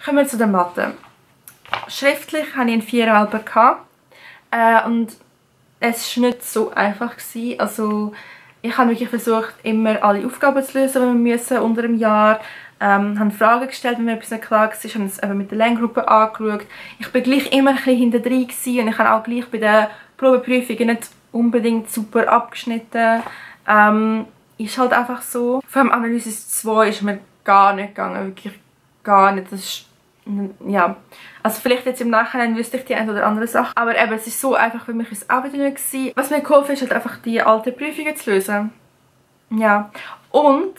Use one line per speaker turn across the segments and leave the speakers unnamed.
Kommen wir zu der Mathe. Schriftlich hatte ich einen 4,5 und es war nicht so einfach. Also ich habe wirklich versucht, immer alle Aufgaben zu lösen, die wir müssen unter einem Jahr. Habe Fragen gestellt, wenn mir etwas nicht klar war, habe es eben mit der Lerngruppe angeschaut. Ich war gleich immer ein bisschen hintendrein und ich habe auch gleich bei den Probeprüfungen nicht unbedingt super abgeschnitten. Ist halt einfach so. Vor allem Analysis 2 ist mir gar nicht gegangen, wirklich gar nicht. Das ist, ja, also vielleicht jetzt im Nachhinein wüsste ich die eine oder andere Sache, aber eben, es ist so einfach für mich ist es auch wieder nicht gewesen. Was mir geholfen ist, halt einfach die alten Prüfungen zu lösen. Ja, und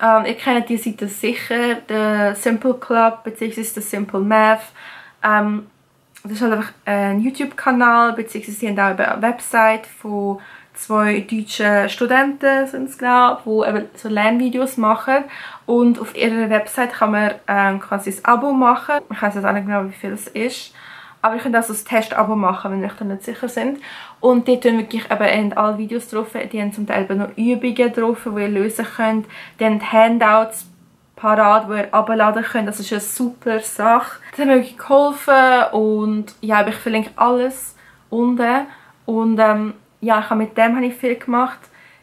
ihr kennt die Seite sicher, der Simple Club bzw. der Simple Math. Das ist halt einfach ein YouTube-Kanal, bzw. sie haben auch eine Website von 2 deutschen Studenten, sind es genau, die eben so Lernvideos machen. Und auf ihrer Website kann man quasi ein Abo machen. Ich weiß jetzt auch nicht genau, wie viel es ist. Aber ihr könnt auch so ein Test-Abo machen, wenn ihr euch da nicht sicher sind. Und dort tun wirklich eben alle Videos drauf. Die haben zum Teil eben noch Übungen drauf, die ihr lösen könnt. Die haben Handouts parat, die ihr abladen könnt. Das ist eine super Sache. Das hat mir wirklich geholfen. Und ja, ich verlinke alles unten. Und ja, mit dem habe ich viel gemacht.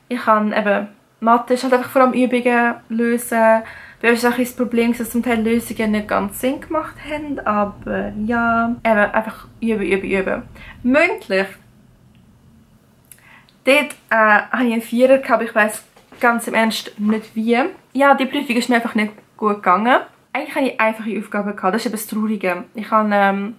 Ich habe eben, Mathe ist halt einfach vor allem Übungen lösen. Bei uns war auch das Problem, dass zum Teil Lösungen nicht ganz Sinn gemacht haben, aber ja, eben einfach üben. Mündlich. Dort hatte ich einen 4er gehabt, ich weiss ganz im Ernst nicht wie. Ja, die Prüfung ist mir einfach nicht gut gegangen. Eigentlich hatte ich einfache Aufgaben gehabt, das ist eben das Traurige. Ich habe, man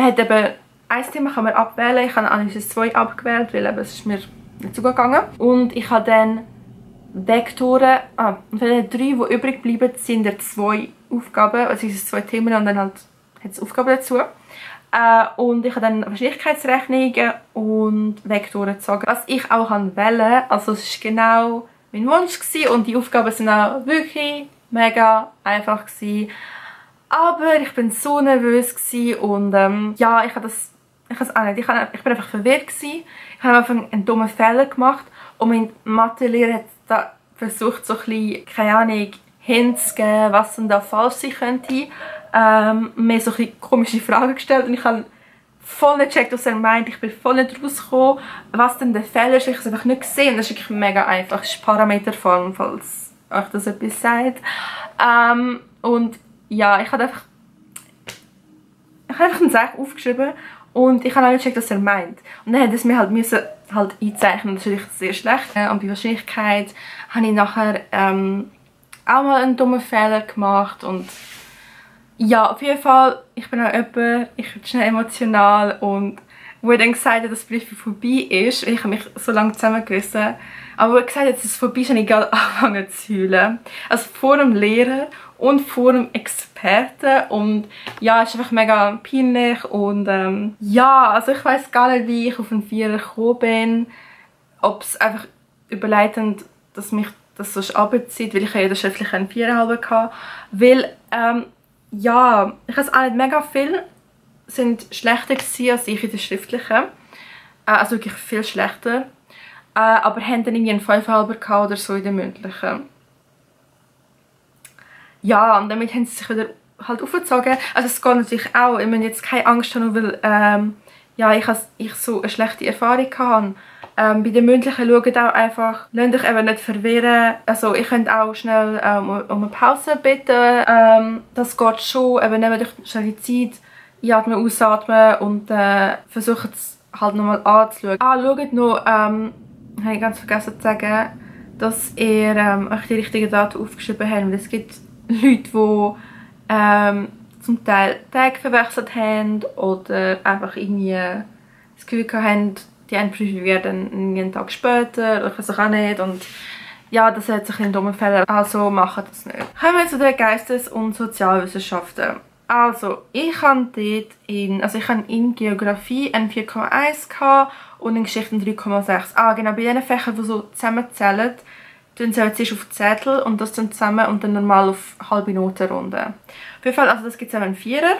hat eben, ein Thema kann man abwählen, ich habe Analysis 2 abgewählt, weil eben, es ist mir nicht so gut gegangen. Und ich habe dann Vektoren, und von den 3, die übrig bleiben, sind 2 Aufgaben, also es sind 2 Themen und dann halt hat es Aufgaben dazu. Und ich habe dann Wahrscheinlichkeitsrechnungen und Vektoren gezogen, was ich auch wählen. Also es war genau mein Wunsch gewesen und die Aufgaben sind auch wirklich mega einfach gewesen. Aber ich bin so nervös gewesen und ja, ich weiß auch nicht, ich bin einfach verwirrt gewesen. Ich habe einfach einen dummen Fehler gemacht und mein Mathelehrer hat da versucht, so ein bisschen, keine Ahnung, hinzugeben, was denn da falsch sein könnte. Mir so ein bisschen komische Fragen gestellt und ich habe voll nicht gecheckt, was er meint. Ich bin voll nicht rausgekommen, was denn der Fehler ist. Ich habe es einfach nicht gesehen. Das ist wirklich mega einfach. Es ist Parameterform, falls euch das etwas sagt. Und ja, ich habe einfach eine Sache aufgeschrieben und ich habe auch nicht gecheckt, was er meint. Und dann hat es mir halt einzeichnen. Das ist natürlich sehr schlecht. Und bei Wahrscheinlichkeit habe ich nachher auch mal einen dummen Fehler gemacht. Und ja, auf jeden Fall, ich bin auch jemand, ich bin schnell emotional. Und wo er dann gesagt hat, dass die Prüfung vorbei ist, ich habe mich so lange zusammengerissen, aber wo er gesagt hat, dass es vorbei ist, habe ich gerade angefangen zu heulen. Also vor dem Lehrer und vor dem Experten. Und ja, es ist einfach mega peinlich. Und ja, also ich weiss gar nicht, wie ich auf einen 4er gekommen bin. Ob es einfach überleitend, dass mich das so abzieht, weil ich ja schriftlich einen 4,5 hatte. Weil, ja, ich weiß auch nicht, mega viele sind schlechter gewesen als ich in der schriftlichen. Also wirklich viel schlechter. Aber haben dann irgendwie einen 5,5 gehabt oder so in der mündlichen. Ja, und damit haben sie sich wieder halt aufgezogen. Also es geht natürlich auch, ich meine jetzt keine Angst haben, weil ja, ich so eine schlechte Erfahrung hatte. Bei den mündlichen schaut auch einfach, lasst euch eben nicht verwirren. Also ihr könnt auch schnell um eine Pause bitten. Das geht schon, eben nehmt euch schnell die Zeit, einatmen, ausatmen und versucht es halt nochmal anzuschauen. Schaut noch, habe ich ganz vergessen zu sagen, dass ihr euch die richtigen Daten aufgeschrieben habt. Und es gibt Leute, die zum Teil Tage verwechselt haben oder einfach irgendwie das Gefühl haben, die eine Prüfung werden einen Tag später oder ich weiß auch nicht. Und ja, das hat sich ein dummer Fehler. Also macht das nicht. Kommen wir zu den Geistes- und Sozialwissenschaften. Also, ich hatte in Geografie einen 4,1 und in Geschichte einen 3,6. Genau, bei diesen Fächern, die so zusammenzählen, tun sie jetzt erst auf Zettel und das dann zusammen und dann normal auf halbe Notenrunde. Auf jeden Fall, also das gibt es auch einen 4er.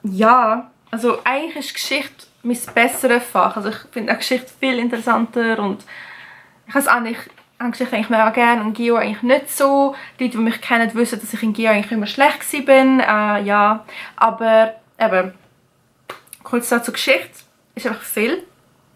Ja, also eigentlich ist Geschichte mein besseres Fach. Also ich finde auch Geschichte viel interessanter und ich weiß auch nicht, habe Geschichte eigentlich mega gerne und Geo eigentlich nicht so. Die Leute, die mich kennen, wissen, dass ich in Geo eigentlich immer schlecht war. Ja, aber eben, kurz dazu Geschichte, ist einfach viel,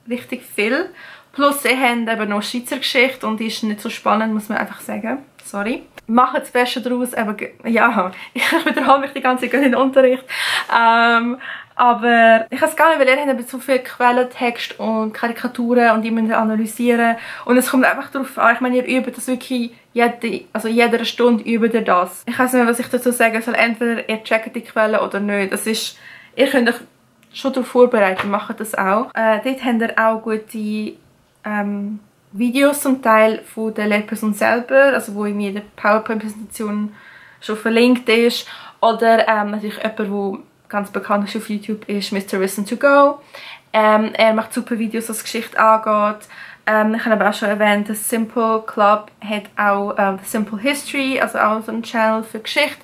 richtig viel. Plus, sie haben eben noch Schweizer Geschichte und die ist nicht so spannend, muss man einfach sagen. Sorry. Machen das Beste daraus, aber ja, ich wiederhole mich die ganze Zeit in den Unterricht. Aber ich weiß gar nicht, weil ihr habt so viel Quellentext und Karikaturen und die müsst ihr analysieren. Und es kommt einfach darauf an, ich meine, ihr übt das wirklich jede Stunde übt ihr das. Ich weiß nicht mehr, was ich dazu sagen soll. Entweder ihr checkt die Quellen oder nicht. Das ist, ihr könnt euch schon darauf vorbereiten, macht das auch. Dort habt ihr auch gute Videos zum Teil von der Lehrperson selber, also wo irgendwie in der PowerPoint-Präsentation schon verlinkt ist. Oder natürlich jemand, der ganz bekannt ist auf YouTube, ist Mr. Listen to Go. Er macht super Videos, was Geschichte angeht. Ich habe aber auch schon erwähnt, das Simple Club hat auch Simple History, also auch so ein Channel für Geschichte.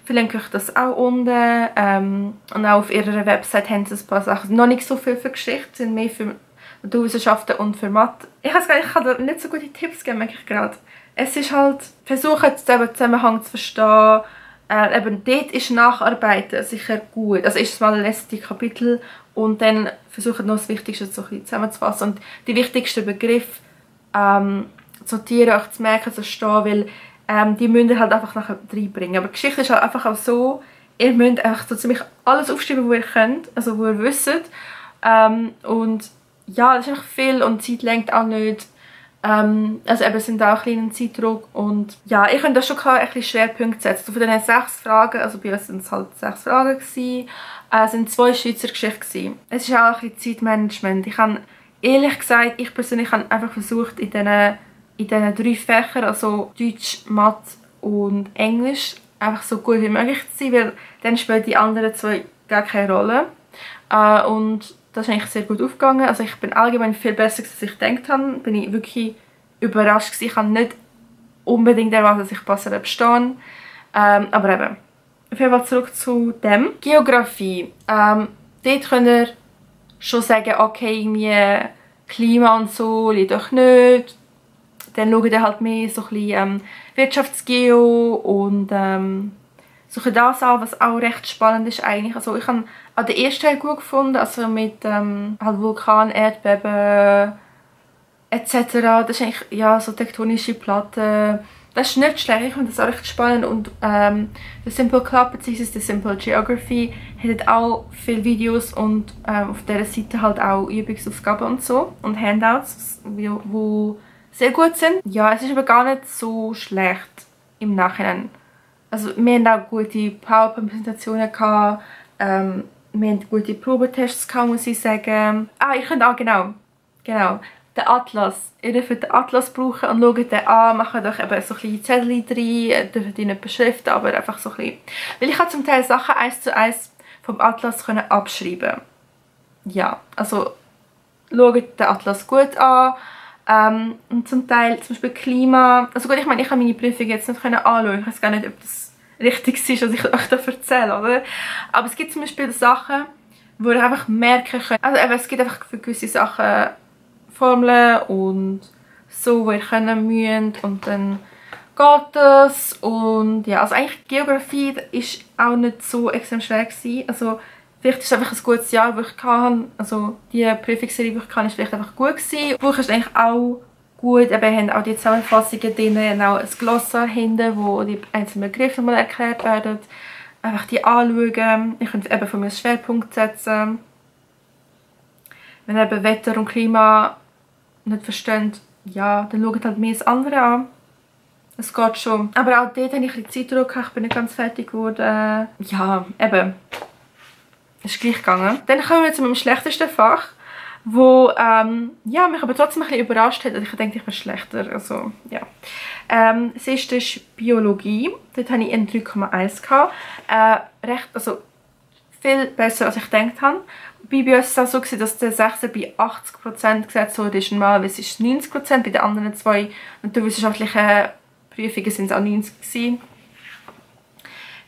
Verlinke ich das auch unten. Und auch auf ihrer Website haben sie ein paar Sachen. Noch nicht so viel für Geschichte, sind mehr für Naturwissenschaften und für Mathe. Ich weiß gar nicht, ich kann da nicht so gute Tipps geben, merke ich gerade. Es ist halt, versuchen den Zusammenhang zu verstehen. Eben dort ist Nacharbeiten sicher gut. Also erstmal lesen die Kapitel und dann versuchen noch das Wichtigste so ein bisschen zusammenzufassen. Und die wichtigsten Begriffe sortieren, euch zu merken, zu verstehen, weil die müsst ihr halt einfach nachher reinbringen. Aber die Geschichte ist halt einfach auch so, ihr müsst einfach so ziemlich alles aufschreiben, was ihr könnt, also was ihr wisst. Und ja, das ist einfach viel und die Zeit lenkt auch nicht. Also eben, es sind auch ein kleiner Zeitdruck und ja, ich könnte da schon klar ein bisschen Schwerpunkte setzen. Also von den 6 Fragen, also bei uns sind es halt 6 Fragen gewesen, sind 2 Schweizer Geschichte gewesen. Es ist auch ein bisschen Zeitmanagement. Ich habe, ehrlich gesagt, ich persönlich habe einfach versucht, in diesen 3 Fächern, also Deutsch, Mathe und Englisch, einfach so gut wie möglich zu sein, weil dann spielen die anderen 2 gar keine Rolle. Und das ist eigentlich sehr gut aufgegangen. Also ich bin allgemein viel besser, als ich gedacht habe. Bin ich wirklich überrascht gewesen. Ich habe nicht unbedingt erwartet, dass ich besser bestehe. Aber eben. Auf jeden Fall zurück zu dem. Geografie. Dort könnt ihr schon sagen, okay, irgendwie Klima und so liegt euch nicht. Dann schaut ihr halt mehr so ein bisschen Wirtschaftsgeo und so das an, was auch recht spannend ist eigentlich. Also ich habe an der ersten Teil gut gefunden, also mit halt Vulkan, Erdbeben etc. Das ist eigentlich, ja, so tektonische Platten. Das ist nicht schlecht, ich finde das auch recht spannend. Und der Simple Club bzw. der Simple Geography hat auch viele Videos und auf dieser Seite halt auch Übungsaufgaben und so und Handouts, die sehr gut sind. Ja, es ist aber gar nicht so schlecht im Nachhinein. Also wir hatten auch gute PowerPoint-Präsentationen gehabt, wir hatten gute Probetests gehabt, muss ich sagen. Ich könnte auch, genau, den Atlas. Ihr dürft den Atlas brauchen und schaut den an, macht euch eben so kleine Zettel rein, dürft ihn nicht beschriften, aber einfach so ein bisschen. Weil ich habe zum Teil Sachen 1:1 vom Atlas abschreiben. Ja, also schaut den Atlas gut an. Und zum Teil, zum Beispiel Klima, also gut, ich meine, ich habe meine Prüfung jetzt nicht anschauen, ich weiß gar nicht, ob das richtig ist, was ich euch da erzähle, oder? Aber es gibt zum Beispiel Sachen, wo ihr einfach merken könnt, also eben, es gibt einfach für gewisse Sachen Formeln und so, wo ihr können müsst und dann geht das und ja, also eigentlich Geografie ist auch nicht so extrem schwer gewesen, also vielleicht ist es einfach ein gutes Jahr, das ich hatte. Also die Prüfungsserie, die ich hatte, ist vielleicht einfach gut gewesen. Das Buch ist eigentlich auch gut. Wir haben auch die Zusammenfassungen drin, haben auch ein Glossar hinten, wo die einzelnen Begriffe nochmal erklärt werden. Einfach die anschauen. Ich könnte eben von mir einen Schwerpunkt setzen. Wenn ihr eben Wetter und Klima nicht versteht, ja, dann schaut halt mehr das andere an. Es geht schon. Aber auch dort habe ich ein bisschen Zeitdruck gehabt. Ich bin nicht ganz fertig geworden. Ja, eben. Es ist gleich gegangen. Dann kommen wir zu meinem schlechtesten Fach, wo ja, mich aber trotzdem ein bisschen überrascht hat. Ich denke, ich bin schlechter. Also, ja. Das erste ist Biologie. Dort hatte ich eine 3,1 gehabt. Recht, also viel besser, als ich gedacht habe. Bei uns war es auch so, dass der 6 bei 80% gesetzt wurde. Normalerweise ist es 90%. Bei den anderen 2 naturwissenschaftlichen Prüfungen sind es auch 90 gewesen.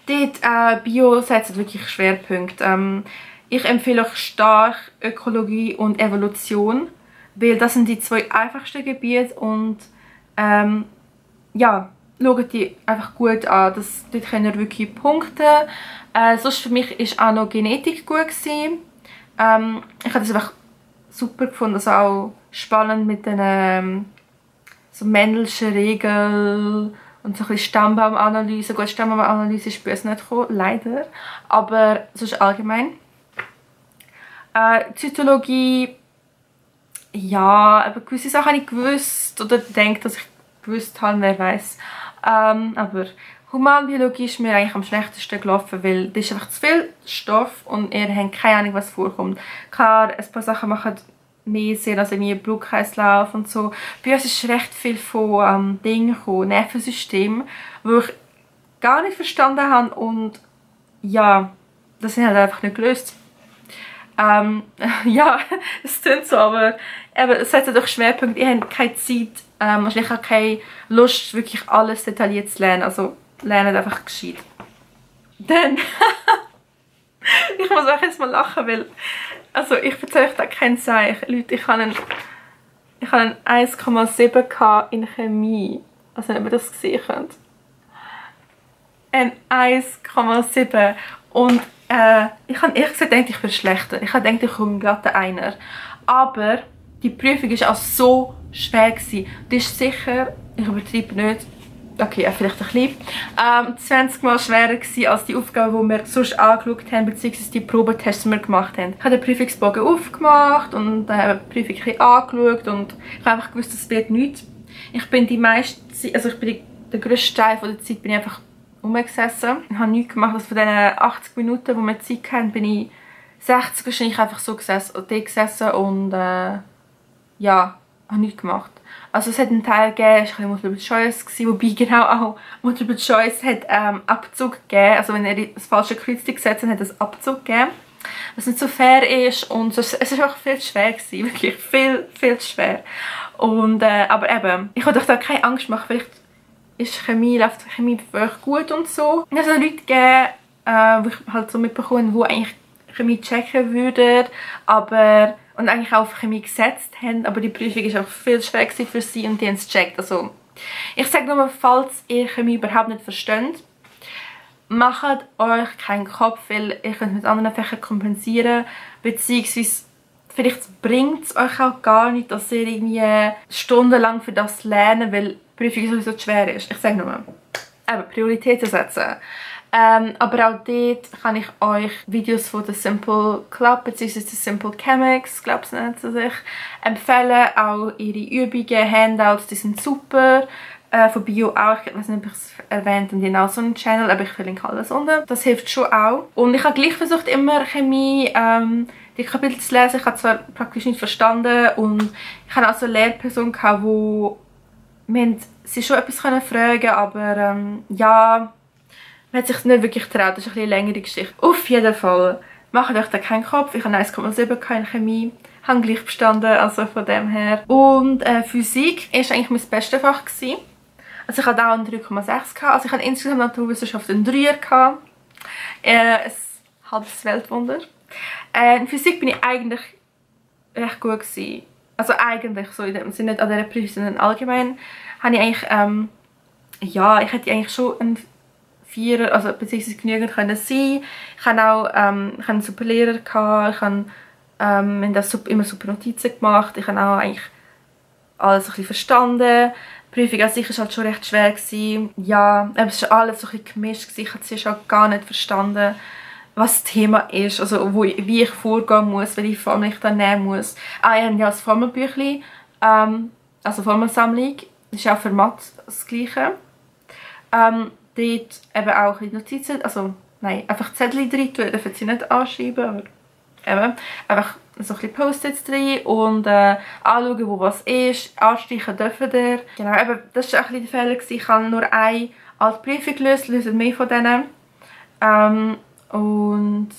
Dort Bio setzt wirklich Schwerpunkte. Ich empfehle euch stark Ökologie und Evolution, weil das sind die 2 einfachsten Gebiete und Ja, schaut die einfach gut an. Dort könnt ihr wirklich punkten. Sonst für mich war auch noch Genetik gut gewesen. Ich habe das einfach super gefunden, also auch spannend mit den so Mendelschen Regeln und so ein bisschen Stammbaumanalyse. Gut, Stammbaumanalyse ist bei uns nicht gekommen, leider, aber sonst allgemein. Zytologie, ja, aber gewisse Sachen habe ich gewusst oder denke, dass ich gewusst habe, wer weiß. Aber Humanbiologie ist mir eigentlich am schlechtesten gelaufen, weil das ist einfach zu viel Stoff und ihr habt keine Ahnung, was vorkommt. Klar, ein paar Sachen machen mehr Sinn, also irgendwie Blutkreislauf und so. Bei uns ist recht viel von Dingen gekommen, Nervensystem, wo ich gar nicht verstanden habe und ja, das sind halt einfach nicht gelöst. Ja, es klingt so, aber eben, es hat doch Schwerpunkt, ihr habt keine Zeit, wahrscheinlich auch keine Lust, wirklich alles detailliert zu lernen, also lernt einfach gescheit. Dann, ich muss auch jetzt mal lachen, weil, also ich erzähle euch da kein Zeichen. Leute, ich habe einen 1,7 in Chemie, also wenn ihr das sehen könnt. Ein 1,7 und ich habe ehrlich gesagt gedacht, ich bin schlechter. Ich habe gedacht, ich komme glatt einer. Aber die Prüfung war auch so schwer gewesen. Die ist sicher, ich übertreibe nicht, okay, vielleicht ein bisschen, 20 Mal schwerer gewesen als die Aufgaben, die wir sonst angeschaut haben, beziehungsweise die Probetests, die wir gemacht haben. Ich habe den Prüfungsbogen aufgemacht und habe die Prüfung ein bisschen angeschaut und ich habe einfach gewusst, das wird nichts. Ich bin die meiste Zeit, also ich bin den grössten Teil der Zeit bin ich einfach rumgesessen. Ich habe nichts gemacht, also von diesen 80 Minuten, die wir Zeit hatten, bin ich 60 wahrscheinlich einfach so gesessen und ja, habe nichts gemacht. Also es hat einen Teil gegeben, es war ein bisschen Multiple Choice, wobei genau auch Multiple Choice hat Abzug gegeben. Also wenn ihr das falsche Kreuz gesetzt habt, hat es Abzug gegeben. Was nicht so fair ist und es war auch viel zu schwer gewesen, wirklich viel, viel zu schwer. Und, aber eben, ich wollte euch da keine Angst machen, vielleicht läuft Chemie für euch gut und so. Es hat Leute gegeben, die ich halt so mitbekommen, die eigentlich Chemie checken würden, aber und eigentlich auch auf Chemie gesetzt haben, aber die Prüfung war auch viel schwer für sie und die haben es gecheckt. Also, ich sage nur, falls ihr Chemie überhaupt nicht versteht, macht euch keinen Kopf, weil ihr könnt mit anderen Fächern kompensieren, beziehungsweise vielleicht bringt es euch auch gar nicht, dass ihr irgendwie stundenlang für das lernen, weil die Prüfung sowieso schwer ist. Ich sage nur, eben Prioritäten setzen. Aber auch dort kann ich euch Videos von der Simple Club bzw. der Simple Chemics, glaube ich, nennt sie sich, empfehlen. Auch ihre Übungen, Handouts, die sind super. Von Bio auch, ich weiß nicht, ob ich es erwähnt habe, die haben auch so einen Channel, aber ich verlinke alles unten. Das hilft schon auch. Und ich habe gleich versucht, immer Chemie, die Kapitel zu lesen. Ich habe zwar praktisch nicht verstanden und ich hatte auch so eine Lehrperson, sie schon etwas fragen, aber ja, man hat sich nicht wirklich getraut. Das ist eine längere Geschichte. Auf jeden Fall, macht euch da keinen Kopf. Ich habe 1,7 in Chemie, habe gleich bestanden, also von dem her. Und Physik war eigentlich mein bestes Fach gewesen. Also ich hatte auch einen 3,6 gehabt. Also ich hatte insgesamt Naturwissenschaft einen 3er gehabt. Ein halbes Weltwunder. In Physik bin ich eigentlich recht gut gewesen. Also eigentlich, so in dem Sinne, nicht an dieser Prüfung, sondern allgemein, habe ich eigentlich, ja, ich hätte eigentlich schon einen 4er, also beziehungsweise genügend können sein. Ich hatte auch ich hatte einen super Lehrer gehabt, ich habe immer super Notizen gemacht, ich habe auch eigentlich alles ein bisschen verstanden. Die Prüfung an sich war halt schon recht schwer gewesen. Ja, es war alles so ein bisschen gemischt gewesen. Ich habe zuerst auch gar nicht verstanden, was das Thema ist, also wie ich vorgehen muss, welche Formel ich dann nehmen muss. Ah, ich habe ja das Formelbüchlein, also Formelsammlung, das ist auch für Mathe das Gleiche. Dort eben auch die Notizen, also nein, einfach Zettel drin tun, dürfen sie nicht anschreiben, aber eben, einfach so ein bisschen Post-its drin und anschauen, wo was ist, anstreichen dürfen ihr. Genau, eben, das war auch ein bisschen der Fehler gewesen. Ich habe nur eine alte Prüfung gelöst, löse mehr von denen. Und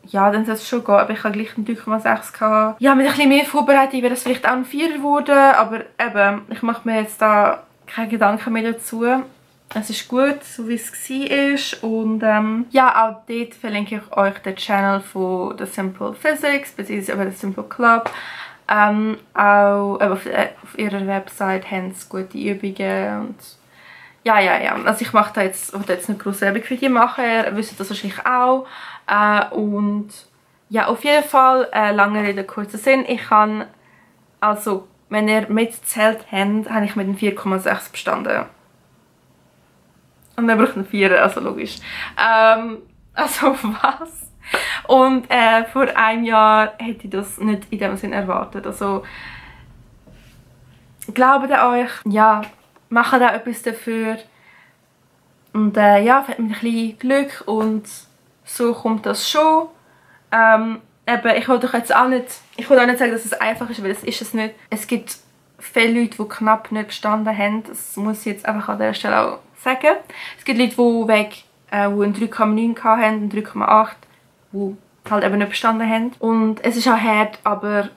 ja, dann soll es schon gehen, aber ich habe gleich einen 3,6 gehabt. Ja, mit ein bisschen mehr Vorbereitung wäre das vielleicht auch ein 4er geworden, aber eben, ich mache mir jetzt da keine Gedanken mehr dazu. Es ist gut, so wie es war. Und ja, auch dort verlinke ich euch den Channel von der Simple Physics, beziehungsweise der Simple Club. Auch auf ihrer Website haben sie gute Übungen und ja. Also ich mache da jetzt nicht grosse Werbung für die machen, ihr wisst das wahrscheinlich auch. Und ja, auf jeden Fall, lange Rede, kurzer Sinn, ich kann, also wenn ihr mitgezählt habt, habe ich mit einem 4,6 bestanden. Und dann braucht einen 4, also logisch. Also was? Und vor einem Jahr hätte ich das nicht in dem Sinn erwartet. Also glaubt an euch, ja, macht auch etwas dafür. Und ja, mit ein bisschen Glück und so kommt das schon. Eben, ich will doch jetzt auch nicht sagen, dass es einfach ist, weil das ist es nicht. Es gibt viele Leute, die knapp nicht bestanden haben. Das muss ich jetzt einfach an der Stelle auch sagen. Es gibt Leute, die einen 3,9 hatten, einen 3,8, die halt eben nicht bestanden haben. Und es ist auch hart, aber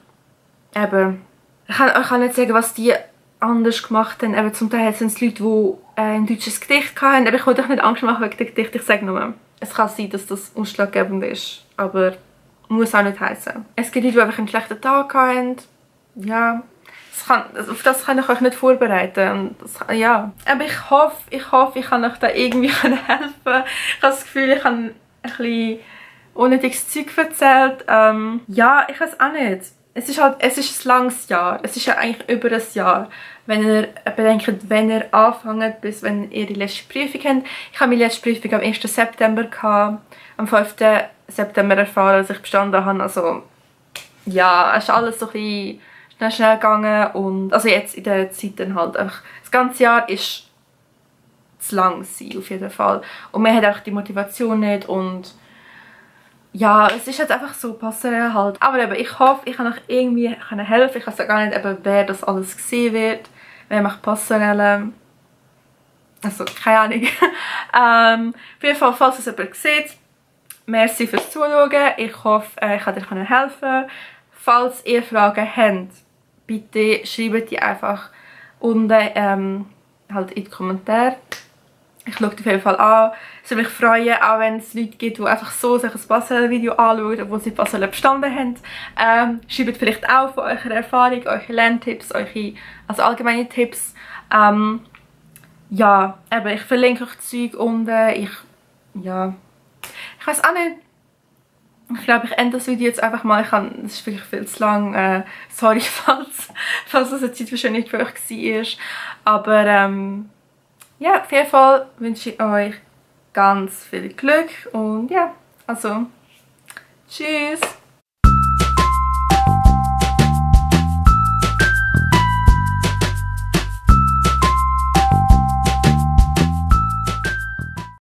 eben, ich kann nicht sagen, was die anders gemacht haben. Eben, zum Teil sind es Leute, die ein deutsches Gedicht hatten. Aber ich will doch nicht Angst machen wegen dem Gedicht. Ich sage nur, es kann sein, dass das ausschlaggebend ist, aber muss auch nicht heißen. Es gibt Leute, die einfach einen schlechten Tag hatten. Ja, auf das kann ich euch nicht vorbereiten. Und das, ja. Aber ich hoffe, ich kann euch da irgendwie helfen. Ich habe das Gefühl, ich habe ein bisschen unnötiges Zeug erzählt. Ja, ich weiß auch nicht. Es ist ein langes Jahr. Es ist ja eigentlich über ein Jahr. Wenn ihr bedenkt, wenn ihr anfangt, bis wenn ihr die letzte Prüfung habt. Ich habe meine letzte Prüfung am 1. September gehabt. Am 5. September erfahren, dass ich bestanden habe. Also, ja, es ist alles so ein bisschen schnell gegangen. Und, also jetzt in der Zeit dann halt. Einfach, das ganze Jahr ist zu lang gewesen, auf jeden Fall. Und man hat auch die Motivation nicht und ja, es ist jetzt einfach so, Passerelle halt. Aber eben, ich hoffe, ich kann euch irgendwie helfen. Ich weiß auch gar nicht, eben, wer das alles gesehen wird. Wer macht Passerelle. Also, keine Ahnung. Auf jeden Fall, falls es jemand sieht, merci fürs Zuschauen. Ich hoffe, ich kann euch helfen. Falls ihr Fragen habt, bitte schreibt die einfach unten halt in die Kommentare. Ich schaue auf jeden Fall an. Es würde mich freuen, auch wenn es Leute gibt, die einfach so sich ein Passerelle-Video anschauen, obwohl sie Passerelle bestanden haben. Schreibt vielleicht auch von eurer Erfahrung, eure Lerntipps, also allgemeine Tipps. Ja, eben, ich verlinke euch Zeug unten. Ich weiß auch nicht. Ich glaube, ich ende das Video jetzt einfach mal. Das ist wirklich viel zu lang. Sorry, falls das eine Zeitverschwendung für euch war. Aber ja, auf jeden Fall wünsche ich euch ganz viel Glück und ja, also tschüss!